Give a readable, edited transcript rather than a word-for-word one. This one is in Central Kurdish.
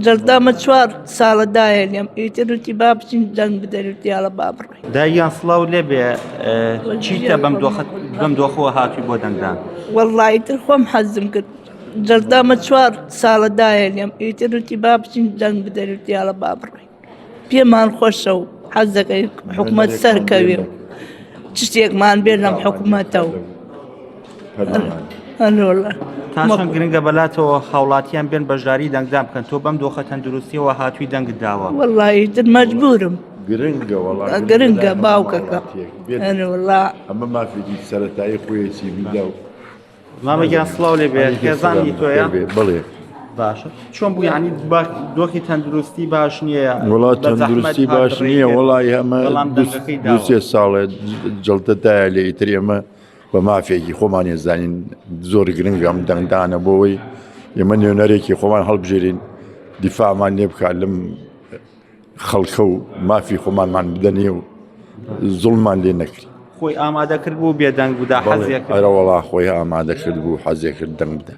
جەڵدامە چوار ساڵە دایەنێم ئیتر وتی با بچین دەنگ بدەین وتی یاڵە با بڕۆین. دایک گیان سڵاو لێ بێ چیتە بەم دۆخە بەم دۆخەوە هاتووی بۆ دەنگدان؟ وەڵڵا ئیتر خۆم حەزم کرد جەڵدامە چوار ساڵە دایەنێم ئیتر وتی با بچین دەنگ بدەین وتی یاڵە با بڕۆین پێمان خۆشە و حەز دەکەین حکومەت سەرکەوێ و شتێکمان بێ لەم حکومەتە و تا چەند گرنگە بەلاتەوە هاوڵاتیان بێن بەشداری دەنگدان بکەن تۆ بەم دۆخە تەندروستیەوە هاتووی دەنگت داوە وەڵی تر مەجبورم گرنگە وەڵا گرنگە باوکەکە وەڵا ئەمە مافێکی سەرەتایی خۆیەتی بیدا و مامە گیان سڵاو لێ بێ خێزانی تۆیە بڵێ باشە چۆن بوو یعنی دۆخی تەندروستی باش نییە وڵا تەندروستی باش نییە وڵی ئەمە دوسێ ساڵێ جڵتە دایە لێ ئیتر ئێمە بە مافێکی خۆمان ێزانین زۆر گرنگە ئەم دەنگدانە بۆەوەی ئێمە نوێنەرێکی خۆمان هەڵبژێرین دیفاعمان لێ بکات لەم خەڵکە و مافی خۆمانمان بدەنێ و زوڵمان لێ نەکرد خۆی ئامادە کرد بوو بێدەنگ بوودا حەزێک ئەرەوەڵا خۆی ئامادە کرد بوو حەزێ کرد دەنگ بدە.